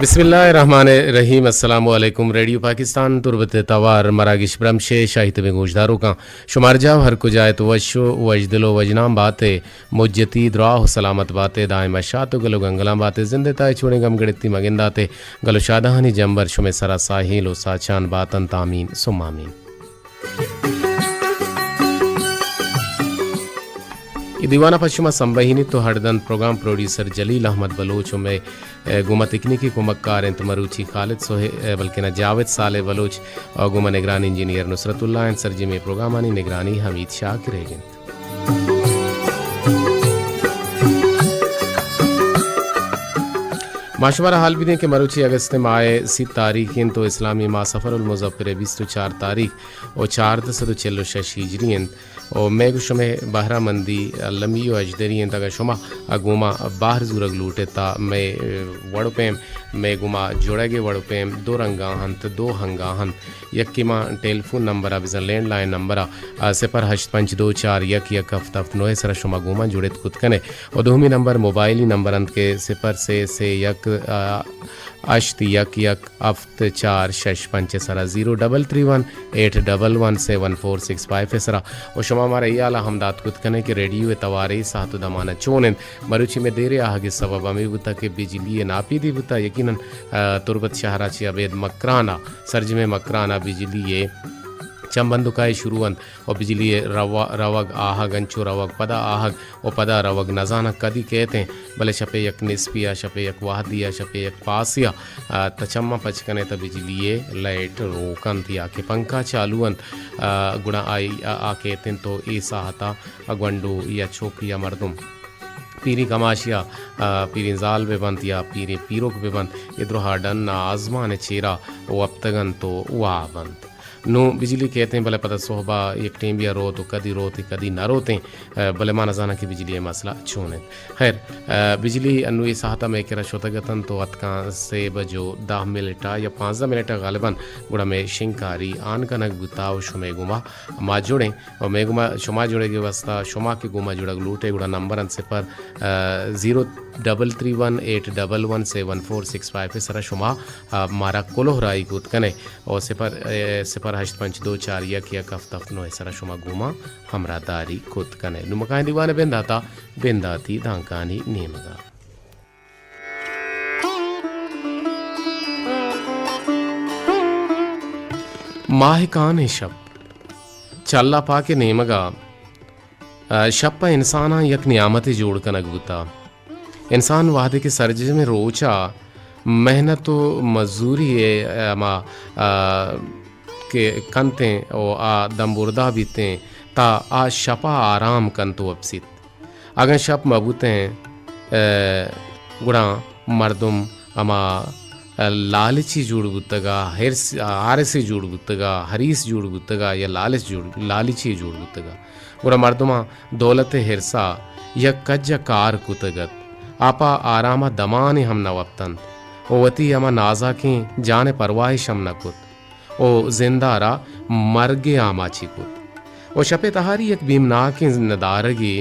بسم اللہ الرحمن الرحیم۔ السلام علیکم۔ ریڈیو پاکستان تربت توار مراگش برمش ءِ شاہی تبیں گوشداروکاں، شمار جاہ ہر کجا ات، وش و وشدل و وشنام بات ءِ، مجتی دراہ و سلامت بات ءِ، دائم ءَ شات و گل و گنگلاں بات ءِ، زند ءِ تہا چوڑیں گم گڑتی مگندات ءِ، گل و شادہانی جمبر شمئے سرا ساہیل و ساچان باتنت۔ آمین ثم آمین۔ اے دیوان ءَ پہ شما سمبہینیت و ہڈ دنت پروگرام پروڈیوسر جلیل احمد بلوچ و مئے، اے، گوما تکنیکی کمک کار انت مروچی خالد سہیل، اے، بلکنا جاوید صالح بلوچ، و گوما نگران انجینئر نصرت اللہ انت۔ سرجمیں پروگرامانی نگرانی حمید شاکر ئیگ انت۔ ما شمارا حال بدیں کہ مروچی اگست ماہ ءِ سی تاریخ انت و اسلامی ماہ صفر المظفر ءِ بیست و چار تاریخ و چاردہ سد و چل و شش ہجری انت و مئے گوں شمئے بہرہ مندی المی و اژدری انت۔ اگاں شما گوما بہر زورگ لوٹ ات تہ مئے وڑ و پیم، مئے گوما جڑگ ءِ وڑ و پیم دو رنگا انت، دو ہنگا انت۔ یکے ما ٹیلیفون نمبر ءَ بزاں لینڈ لائن نمبر ءَ، آ، صفر ہشت پنچ دو چار یک یک ہفت ہفت نو ءِ سرا شما گوما جڑت کت کن ئے و دومی نمبر موبائلی نمبر انت کہ صفر سے سے یک، آ، ہشت یک یک ہفت چار شش پنچ ءِ سرا، zero double three one eight double one seven four six five ءِ سرا۔ و شما مارا اے حالا ہم دات کت کن ئے کہ ریڈیو ءِ توار اے ساعت و دمان ءَ چون انت۔ مروچی مئے دیر ءِ آہگ ءِ سبب ہمے بوتگ کہ بجلی ءِ ناپیدی بوتگ۔ یقیناً، آ، تربت شہر ءَ چہ ابید مکران ءَ، سرجمیں مکران ءَ بجلی ءِ چم بندوکائی شروع انت و بجلی ءِ روا-، روگ آہگ انچو روگ پدا آہگ و پدا روگ نزاناں کدی کیت انت، بلے شپ ءِ یک نصفی ءَ، شپ ءِ یک وہدی ءَ، شپ ءِ یک پاسے ءَ، آ، تہ چماں پچ کن ئے تہ بجلی ءِ لائٹ روک انت یا کہ پنکھا چالو انت، آ، گڑا آئی، آ، آ کیت انت و اے ساہت ءَ گونڈو یا چک یا مردم پیریں کماشے ءَ، آ، پیریں زال بہ بنت یا پیریں پیرک بہ بنت، اے درہا ڈن ءَ آزمان ءِ چیرا وپتگ انت و واب انت۔ نوں بجلی کیت انت، بلے پدا سہب ءَ یک ٹیمبے ءَ روت و کدی روت، کدی نہ روت انت، آ، بلے ما نزاناں کہ بجلی ءِ مسئلہ چون انت۔ خیر، آ، بجلی انوں اے ساہت ءَ مئے کرا شتگ اتنت و اتکاں سے بج و دہ منٹ ءَ یا پانزدہ منٹ ءَ غالباً، گڑا مئے شنگکاری آن کنگ بوتا و شمئے گوما ما جڑیں۔ و مئے گوما شما جڑگ ءِ واسطہ، شما کہ گوما جڑگ لوٹ ئے، گڑا نمبر انت صفر، آ، zero double three one eight double one seven four six five ءِ سرا شما، آ، مارا کلوہ راہی کت کن ئے۔ و صفر، آ، صفر ہشت پنچ دو چار یک یک ہفت ہفت نو ءِ سرا شما گوما ہمراہ داری کت کن ئے۔ نوں ما کائیں دیوان ءِ بندات ءَ، بنداتی دانکانی نیمگ ءَ۔ ماہکانیں شپ۔ چہ اللہ پاک ءِ نیمگ ءَ، آ، شپ ءَ انساناں یک نیامتے جوڑ کنگ بوتا۔ انسان وہدے کہ سرجمیں روچ ءَ محنت و مزوری ءِ ہما، آ، کہ کنت انت و آ دمبردا بیت انت، تہ آ شپ ءَ آرام کنت و وپسیت۔ اگاں شپ مہ بوتیں، ء، گڑا مردم ہما، ء، لالچی جوڑ بوتگ ء، حرص، آرسی جوڑ بوتگ ء، حریص جوڑ بوتگ ء یا لالچ جوڑ، لالچی جوڑ بوتگ ء۔ گڑا مردماں دولت ء حرص ء یک کج ء کار کتگ ات۔ آپا آرام ء دمانے ہم نہ وپتنت و وتی ہما نازاکیں جان ء پرواہش ہم نہ کت۔ و زند ء را مرگ ء آماچی کت۔ و شپ ء تہاری یک بیمناکیں ندارگے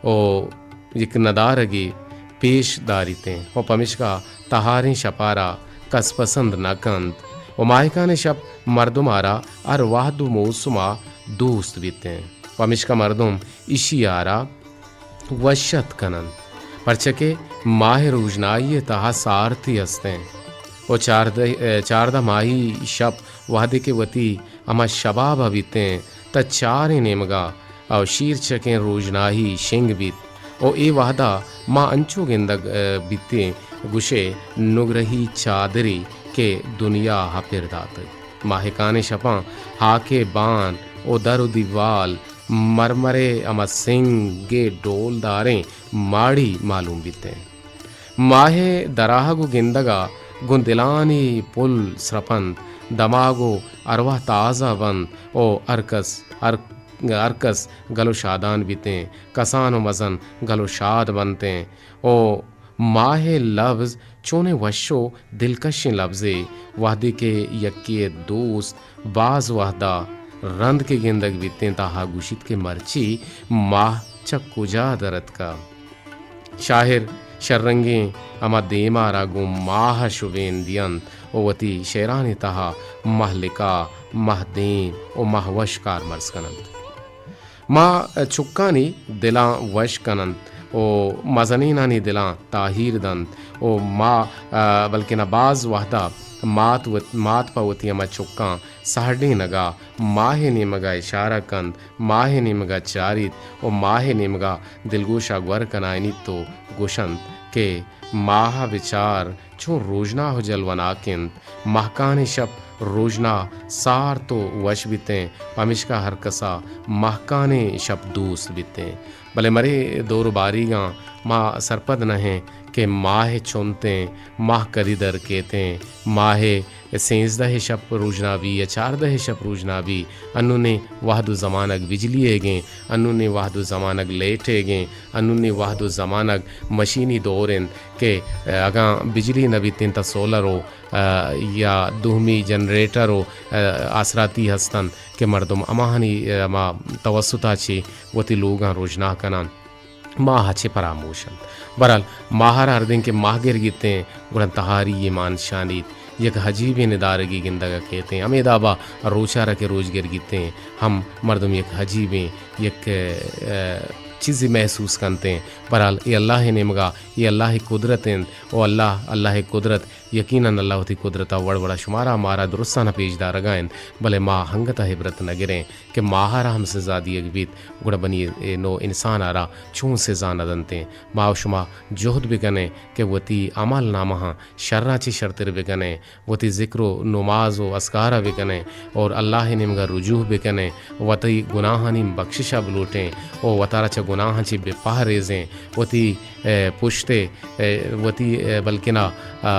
و یک ندارگے پیش داریتیں و پمشکا تہاریں شپ ء را کس پسند نہ کنت و ماہکانیں شپ مردم ء را ہر وہد و موسم ء دوست بیتیں۔ پمشکا مردم ایشی ء را وش اتک کن انت، پرچا کہ ماہ ء روژنائی ء تہا سارتی است انت و چاردہ، چاردہ ماہی شپ وہدے کہ وتی ہما شباب ء بیتیں تہ چاریں نیمگ ء او شیرچکیں روژنائی شنگ بیت و اے وہد ء ما انچو گندگ، ء، بیتیں گوشے نگرہی چادرے کہ دنیا ء پر داتگ۔ ماہکانیں شپاں ہاک ء بان و در و دیوال مرمر ء ہما سنگ ء ڈولداریں ماڑی معلوم بیتیں۔ ماہ ء دراہگ و گندگ ء گوں دلانی پل سرپنت، دماگ و ارواہ تازہ بنت و ہر کس، ہر، ہر کس گل و شادان بیتیں، کسان و مزن گل و شاد بنتیں و ماہ ء لبز چونیں وش و دلکشیں لبزے، وہدے کہ یکے ء دوست باز وہدا رند کہ گندگ بیتیں، تاہا گوشیت کہ مرچی ماہ چہ کجا در اتکا۔ شاعر شررنگیں ہما دیما را گوں ماہ شبین دینت و وتی شعرانی تہا مہلکہ، مہدیم و مہوش کارمرز کننت۔ ما چکانی دلاں وش کننت و مزنینانی دلاں تاہیر دنت و ما، آ، بلکنا باز وہدا مات وت-، مات پہ وتی ہما چکاں سہڈینگا ماہ نیمگا اشارہ کنت، ماہ نیمگا چاریت و ماہ نیمگا دلگوشا گور کنائینیت و گوشنت کہ ماہ بچار چون روژناہ و جلوناک انت۔ مہکانیں شپ روژناہ سارت و وش بیتیں، پمیشکا ہر کسا مہکانیں شپ دوست بیتیں۔ بلے مرے دور و باریگاں ما سرپد نہ ایں کہ ماہ چنتیں، ماہ کدی در کیتیں، ماہ سیزدہ شپ روژنا بی یا چاردہ شپ روژنا بی، انونیں وہد و زمانگ بجلی ئیگیں، انونیں وہد و زمانگ لیٹ ئیگیں، انونیں وہد و زمانگ مشینی دور انت کہ اگاں بجلی نہ بیتیں تہ سولر و، آ، یا دومی جنریٹر و، آ، آسراتی ہستن کہ مردم ہماہانی، آ، ہما توسطا چہ وتی لوگاں روژنا کنان۔ ماہ چہ پراموش انت۔ بہرحال، ماہ را ہردیں کہ ماہ گر گیتیں، گڑا تہاری ایمان شانیت، یک عجیبیں ندارگی گندگا کیتیں۔ ہمے دابا روچا را کہ روچ گر گیتیں، ہم مردم یک عجیبیں، یک، آ، چیزے محسوس کنتیں۔ بہرحال، اے اللہ نیمگا، اے اللہ قدرت انت، و اللہ، اللہ قدرت یقیناً اللہ وتی قدرتا وڑ وڑا شمارا مارا درستانا پیش دارگا انت، بلے ما ہنگتا عبرت نہ گریں کہ ماہا را ہم سزا دیگ بیت، گڑا بنی نوع انسانا را چون سزا نہ دنتیں۔ ما و شما جہد بکنیں کہ وتی عمل نامہاں شراں چہ شرتر بکنیں، وتی ذکر و نماز و اذکارا بکنیں اور اللہ نیمگا رجوع بکنیں، وتی گناہانی بخششا بلوٹیں و وتارا چہ گناہاں چہ بپہریزیں، وتی اے، پشت ء، اے، وتی، اے، بلکنا، آ،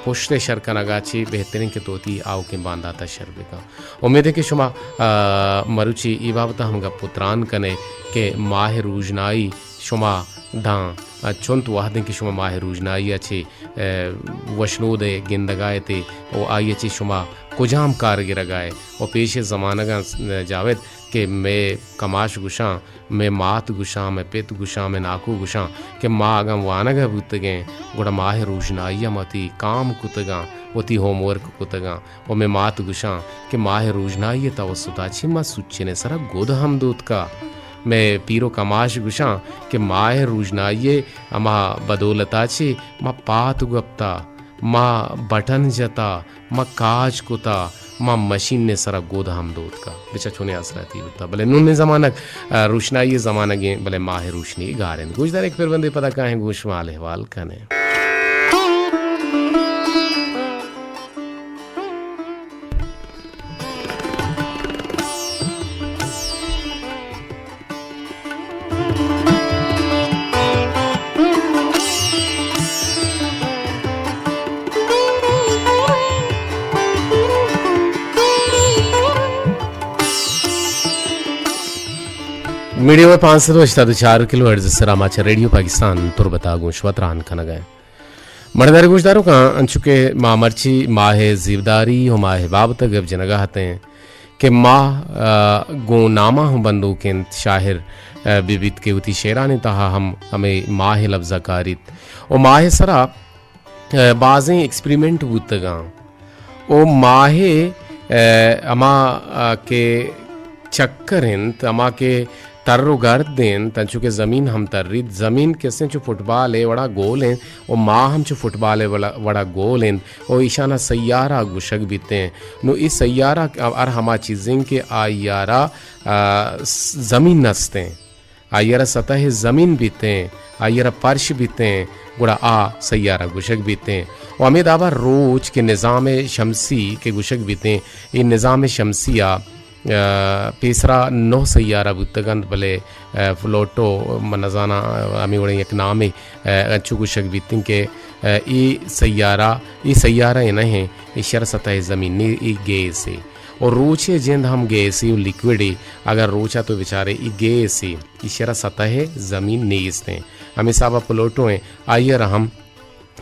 پشت ء شر کنگا چہ بہترین کہ تو وتی آؤکیں بانداتا شر بکن۔ امید ہے کہ شما، آ، مروچی ای بابتا ہم گپ و تران کنے کہ ماہ روژنائی شما داں، آ، چنت وہدیں کہ شما ماہ روژنائی ء چہ، اے، وشنود ء گندگا ات و آئی ء چہ شما کجام کار گرگا ء و پیش زمانگاں، جاوید، کہ مئے کماش گوشاں، مئے مات گوشاں، مئے پت گوشاں، مئے ناکو گوشاں کہ ما اگاں وانگ ء بوتگیں، گڑا ماہ روژنائی ء ما وتی کام کتگاں، وتی ہوم ورک کتگاں۔ و مئے مات گوشاں کہ ماہ روژنائی ء توسط ء چہ ما سوچن ء سرا گد ہم دوتکا۔ مئے پیر و کماش گوشاں کہ ماہ روژنائی ء ہما بدولت ء چہ ما پات گپتا، ما بٹن جتا، ما کاج کتا، ما مشین ء سرا گد ہم دوتکا۔ بچا چونیں آسراتی بوتا۔ بلے نون زمانگ، آ، روشنائی زمانگیں، بلے ماہ روشنی گار انت۔ گوشدار ایک پھر بندے پدا کاہیں گوش مال احوال کنے۔ میڈیم ویو پانچ سد و ہشتاد و چار کلو ہرٹز سرا ما چہ ریڈیو پاکستان تربتا گوں شما تران کنگا ایں۔ مڑدار گوشداروکاں، انچو کہ ما مرچی ماہ زیبداری و ماہ بابت گپ جنگا ہتیں کہ ماہ، آ، گوں ناما ہم بندوک انت، شاعر، آ، بہ بیت کہ وتی شعرانی تہا ہم ہمے ماہ لفظا کاریت و ماہ سرا، آ، بازیں ایکسپریمنٹ بوتگاں۔ او ماہ ء، اے، ہما، آ، کہ چکر انت، ہما کہ تر و گرد انت، انچو کہ زمین ہم تریت، زمین کسیں چو فٹبال ء وڑا گول انت، و ماہ ہم چو فٹبال ء وڑا، وڑا گول انت، و ایشانا سیارہ گوشگ بیتیں۔ نو ای سیارہ ہر ہما چیزیں کہ آئی ء را، آ، س-، زمین نستیں۔ آئی ء را سطح زمین بیتیں، آئی ء را پرش بیتیں، گڑا آ سیارہ گوشگ بیتیں۔ و ہمے دابا روچ کہ نظام شمسی کہ گوشگ بیتیں، اے نظام شمسی ء، آ، پیسرا نو سیارہ بوتگ انت، بلے، آ، پلوٹو من نزاناں، آ، ہمے وڑیں یک نامے، آ، انچو گوشگ بیتیں کہ، آ، اے سیارہ، اے سیارہ ء نہ ایں، ایشی ء را سطح زمین نے، اے گیس ء۔ و روچ ء جند ہم گیسے و لیکوڈے، اگر روچ ء تو بچارے، اے گیسے۔ ایشی ء را سطح زمین نیست ایں۔ ہمے حساب ء پلوٹو ایں، آئی ء را ہم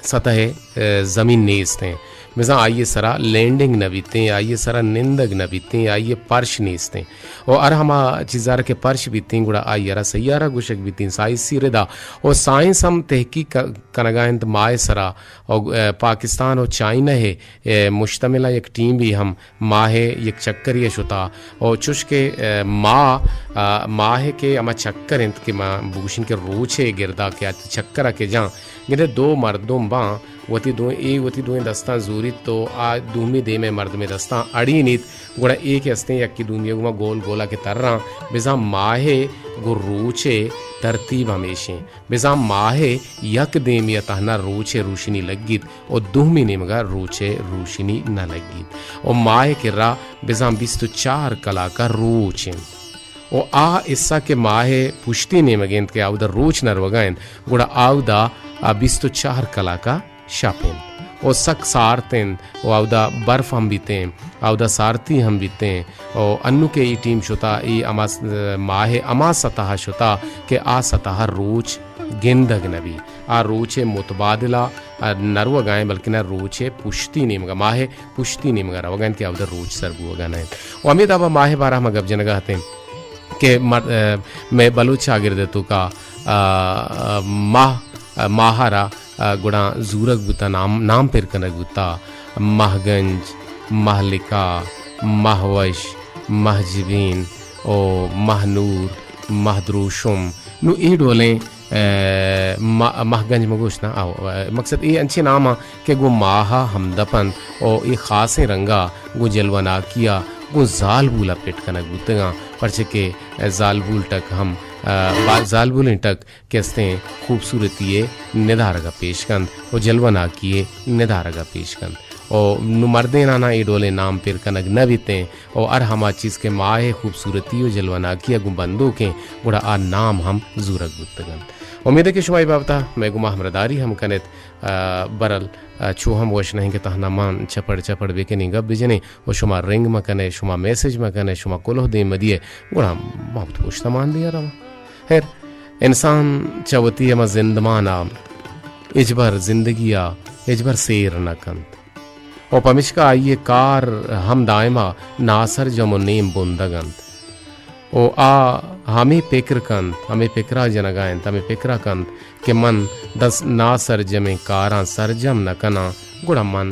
سطح، اے، زمین نیست ایں۔ بزاں آئی ءِ سرا لینڈنگ نہ بیتیں، آئی ءِ سرا نندگ نہ بیتیں، آئی ءِ پرش نیستیں۔ و ہر ہما چیزارا کہ پرش بیتیں، گڑا آئی ءَ را سیارہ گوشگ بیتیں، سائنسی ردا۔ و سائنس ہم تحقیق ک-، کنگا انت ماہ ءِ سرا۔ و، اے، پاکستان و چائنہ ءِ، اے، مشتملہ یک ٹیم بھی ہم ماہ ءِ یک چکرے ءَ شتا۔ و چوش کہ، اے، ماہ، آ، ماہ ءِ کہ ہما چکر انت کہ ما بگوشیں کہ روچ ءِ گردا کہ آ چکر ءَ کہ جاں، گندے دو مردم باں، وتی دوئیں، اے وتی دوئیں دستاں زوریت و آ دومی دیم ءِ مردم ءِ دستاں اڑینیت، گڑا اے کہ استیں یکے دومی ءِ گوما گول گولا کہ تراں، بزاں ماہ ءِ گوں روچ ءِ ترتیب ہمیشیں۔ بزاں ماہ ءِ یک دیمی ءَ تہنا روچ ءِ روشنی لگیت و دومی نیمگا روچ ءِ روشنی نہ لگیت و ماہ ءِ کرا بزاں بیست و چار کلاک ءَ روچ انت۔ و آ حصہ کہ ماہ ءِ پشتی نیمگ انت کہ آودا روچ نہ روگا انت، گڑا آودا آ بیست و چار کلاک ءَ شپ انت و سک سارت انت و آودا برف ہم بیتیں، آودا سارتی ہم بیتیں و انو کہ اے ٹیم شتا، اے ہما س-، ماہ ءِ ہما سطح ءَ شتا کہ آ سطح ءَ روچ گندگ نہ بی۔ آ روچ ءِ متبادل ءَ نہ روگا انت، بلکنا روچ ءِ پشتی نیمگا، ماہ ءِ پشتی نیمگا روگا انت کہ آودا روچ سر بوگا نہ انت۔ و ہمے دابا ماہ ءِ بارہ ءَ ما گپ جنگا اتیں کہ مر-، اے، مئے بلوچ چاگرد ءِ توکا، آ، آ، ماہ، آ، ماہ ءَ را، آ، گڑا زورگ بوتا، نام، نام پر کنگ بوتا، ماہ گنج، ماہ لکا، ماہ وش، ماہ جبین، او ماہ نور، ماہ دروشم۔ نو اے ڈولیں، اے، ما-، ماہ گنج مگوش نا، او، اے، مقصد اے انچیں نام آں کہ گوں ماہ ءَ ہمدپ انت او اے خاصیں رنگا گوں جلوناکی ءَ گوں زالبول ءَ پٹ کنگ بوتگاں، پرچہ کہ زالبول ٹک ہم، اے، با-، زالبولیں ٹک کہ استیں خوبصورتی ءِ ندارگ ءَ پیش کنت و جلوناکی ءِ ندارگ ءَ پیش کنت۔ و نوں مردیناناں اے ڈولیں نام پر کنگ نہ بیتیں و ہر ہما چیز کہ ماہ ءِ خوبصورتی و جلوناکی ءَ گوں بندوکیں، گڑا آ نام ہم زورگ بوتگ انت۔ امید کہ شما اے بابت ءَ مئے گوما ہمراہداری ہم کن ات۔ آ، برل، آ، چو ہم وش نہ انت کہ تہنا من چپڑ چپڑ بکنیں، گپ بجنیں و شما رنگ مہ کن ئے، شما میسج مہ کن ئے، شما کلوہ دیم مہ دیئے، گڑا ما وت پشت ءَ مان دیا رواں۔ خیر، انسان چہ وتی ہما زندمان ءَ ہچبر زندگی ءَ ہچبر سیر نہ کنت۔ و پمیشکا آئی ءِ کار ہم دائما ناسرجم و نیم بندگ انت۔ و آ ہمے پکر کنت، ہمے پکرا جنگا انت، ہمے پکرا کنت کہ من داں ناسرجمیں کاراں سرجم نہ کناں، گڑا من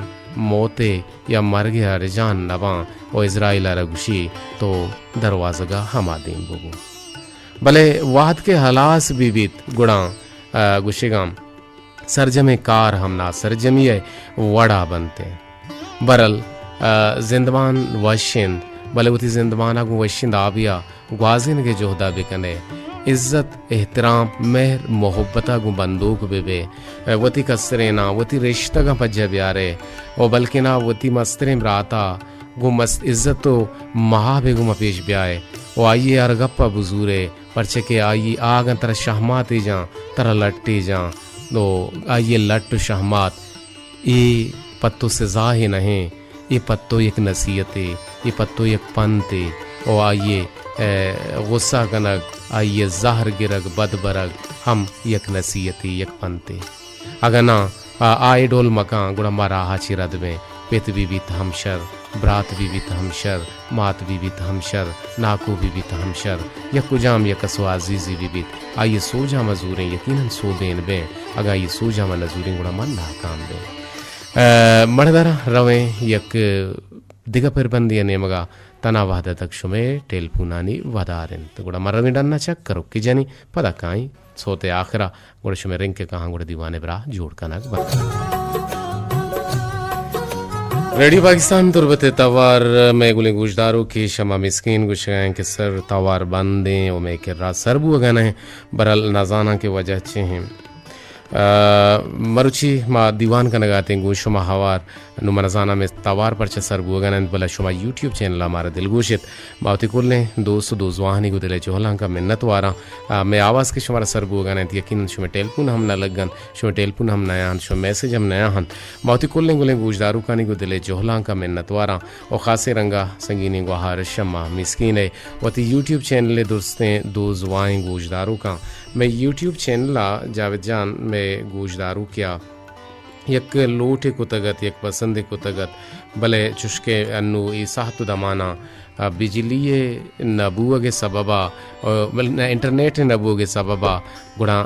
موت ءِ یا مرگ ءِ ارجان نہ باں۔ و عزرائیل ءَ را گوشی، تو دروازگ ءَ ہما دیم ببو۔ بلے وہد کہ ہلاس بہ بیت، گڑا، آ، گوشگاں، سرجمیں کار ہم ناسرجمی ءِ وڑا بنت۔ برل، آ، زندمان وش انت، بلے وتی زندمان ءَ گوں وشیں دابے ءَ گوازینگ ءِ جہد ءَ بکن ئے۔ عزت، احترام، مہر، محبت ءَ گوں بندوک بہ بئے۔ آ، وتی کستریناں، وتی رشتگاں پجہ بیار ئے و بلکنا وتی مستریں برات ءَ گوں مست عزت و مہاب ءِ گوما پیش بیا ئے و آئی ءِ ہر گپ ءَ بزور ئے۔ پرچہ کہ آئی آ اگاں ترا شہماتے جاں، ترا لٹے جاں، نو آئی ءِ لٹ و شہمات، اے پہ تو سزاہے نہ انت، اے پہ تو یک نصیحتے، اے پہ تو یک پنتے، او آئی ءِ، اے، غصہ کنگ، آئی ءِ زہر گرگ، بد برگ ہم یک نصیحتے، یک پنتے۔ اگاں ناں، آ، آ اے ڈول مکاں، گڑا ما راہ ءَ چہ رد بیں۔ پت بہ بیت ہم شر، برات بہ بیت ہم شر، مات بہ بیت ہم شر، ناکو بہ بیت ہم شر، یک کجام یک کس ءُ عزیزے بہ بیت، آئی ءِ سوج ءَ ما زوریں، یقیناً سوبین بیں۔ اگاں آئی ءِ سوج ءَ ما نہ زوریں، گڑا ما ناکام بیں۔ آ، مڑداراں رویں یک دگہ پربندے ءِ نیمگ ءَ، تنا وہد ءَ تک شمئے ٹیلپونانی ودار انت۔ گڑا ما رویں ڈن ءَ چکرکے جنیں، پدا کائیں۔ سوت ءِ آخر ءَ گڑا شمئے رنگ ءَ کاہاں، گڑا دیوان ءِ براہ جوڑ کنگ بنت۔ ریڈیو پاکستان تربت ءِ توار، مئے گلیں گوشداروکے شما مسکین گوشگ ءَ انت کہ سر توار بند ایں ءُ مئے کرا سر بوگ ءَ نہ انت، برحال نزاناں کہ وجہ چے انت۔ آ، مروچی ما دیوان کنگ ءَ اتیں گوں شما ہوار۔ نوں من نزاناں مئے توار پرچہ سر بوگ ءَ نہ انت، بلے شما یوٹیوب چینل ءَ مارا دلگوش ات۔ ما وتی کلیں دوست ءُ دوزواہانی گوں دل ءِ جہلانک ءَ منت واراں۔ آ، مئے آواز کہ شمارا سر بوگ ءَ نہ انت، یقیناً شمئے ٹیلپون ہم نہ لگ انت، شمئے ٹیلپون ہم نیاہنت، شمئے میسج ہم نیاہنت۔ ما وتی کلیں گلیں گوشداروکانی گوں دل ءِ جہلانک ءَ منت واراں ءُ خاصیں رنگ ءَ سنگینیں گوہارش ءَ ما مسکین ءِ وتی یوٹیوب چینل ءِ درستیں دوزواہیں گوشداروکاں۔ مئے یوٹیوب چینل ءَ جاوید جان مئے گوشداروکے ءَ یک لوٹے کتگ ات، یک پسندے کتگ ات، بلے چوشکہ انو اے ساہت و دماناں، آ، بجلی ءِ نہ بوگ ءِ سبب ءَ، آ، بل-، نہ، انٹرنیٹ ءِ نہ بوگ ءِ سبب ءَ گڑا،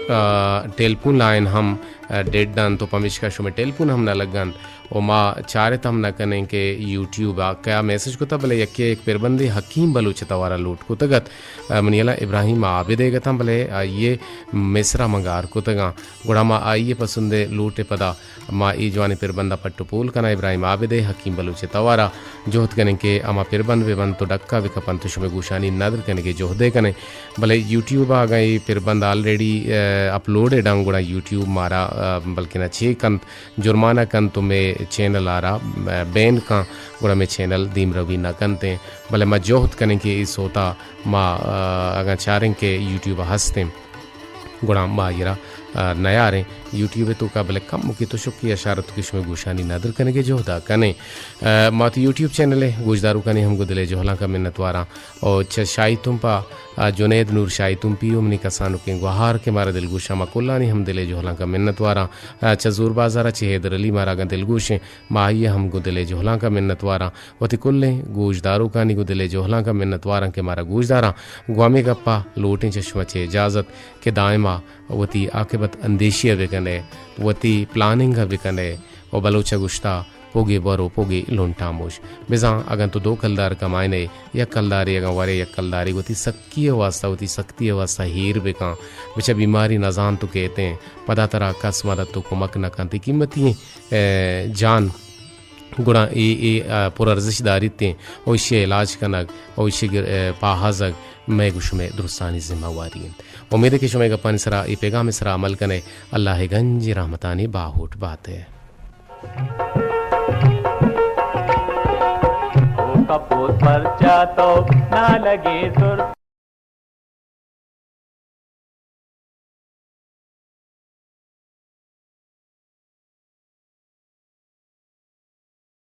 آ، ٹیلیفون لائن ہم، آ، ڈیڈ انت و پمیشکا شمئے ٹیلیفون ہم نہ لگ انت و ما چارت ہم نہ کنیں کہ یوٹیوب ءَ کیا میسج کتگ، بلے یکے یک پربندے حکیم بلوچ ءِ توار ءَ لوٹ کتگ ات۔ آ، منی ہیال ءَ ابراہیم عابد ئیگ اتاں، بلے آئی ءِ مصرع من گار کتگاں۔ گڑا ما آئی ءِ پسند ءِ لوٹ ءِ پدا ما اے جوانیں پربند ءَ پٹ و پول کناں۔ ابراہیم عابد ءِ حکیم بلوچ ءِ توار ءَ جہد کنیں کہ ہما پربند بہ بنت و ڈکا بہ کپنت و شمئے گوشانی ندر کنگ ءِ جہد ءَ کنیں۔ بلے یوٹیوب ءَ اگاں اے پربند آلریڈی، آ، اپلوڈڈ انت، گڑا یوٹیوب مارا، آ، بلکنا چے کنت، جرمانہ کنت و مئے چینل ءَ را، آ، بین کنت، گڑا مئے چینل دیمروی نہ کنت انت۔ بلے ما جہد کنیں کہ اے سوت ءَ ما، آ، اگاں چاریں کہ یوٹیوب ءَ ہست انت، گڑا ما آئی ءَ را، آ، نیاریں۔ یوٹیوب ءِ توکا بلے کمکے تشکے اشارت کہ شمئے گوشانی ندر کنگ ءِ جہد ءَ کنیں۔ آ، ما وتی یوٹیوب چینل ءِ گوشداروکانی ہم گوں دل ءِ جہلانک ءَ منتواراں۔ او چہ شاہی تمپ ءَ، آ، جنید نور شاہی تمپی و منی کسانکیں گوہار کہ مارا دلگوش ءَ، ما کلانی ہم دل ءِ جہلانک ءَ منتواراں۔ آ، چہ زور بازار ءَ چہ حیدر علی مارا اگاں دلگوش انت، ما آئی ءَ ہم گوں دل ءِ جہلانک ءَ منتواراں۔ وتی کلیں گوشداروکانی گوں دل ءِ جہلانک ءَ منتواراں کہ مارا گوشداراں۔ گوں ہمے گپ ءَ لوٹیں چہ شما چہ اجازت کہ دائم ءَ وتی عاقبت اندیشی ءَ بہ کن ئے، وتی پلاننگ ءَ بہ کن ئے۔ و بلوچ ءَ گوشتہ، پوگے بور و پوگے لنٹاموش۔ بزاں اگاں تو دو کلدار کمائین ئے، یک کلدارے اگاں ورے، یک کلدارے وتی سکی ءِ واستہ، وتی سختی ءِ واستہ ہیر بہ کن۔ بچہ بیماری نزانت تو کیت ایں، پدا ترا کس مدد و کمک نہ کنت۔ اے قیمتی ایں، اے، جان گڑا اے، اے، آ، پر ارزش داریت ایں، و ایشی ءِ علاج کنگ، و ایشی ءِ گر-، اے، پاہازگ مئے گوں شمئے درستانی ذمہ واری انت۔ امید کہ شمئے گپانی سرا، اے پیغام ءِ سرا عمل کن ئے۔ اللہ ءِ گنجیں رحمتانی باہوٹ بات ئے۔ او کپوت پرچا تو نہ لگے زر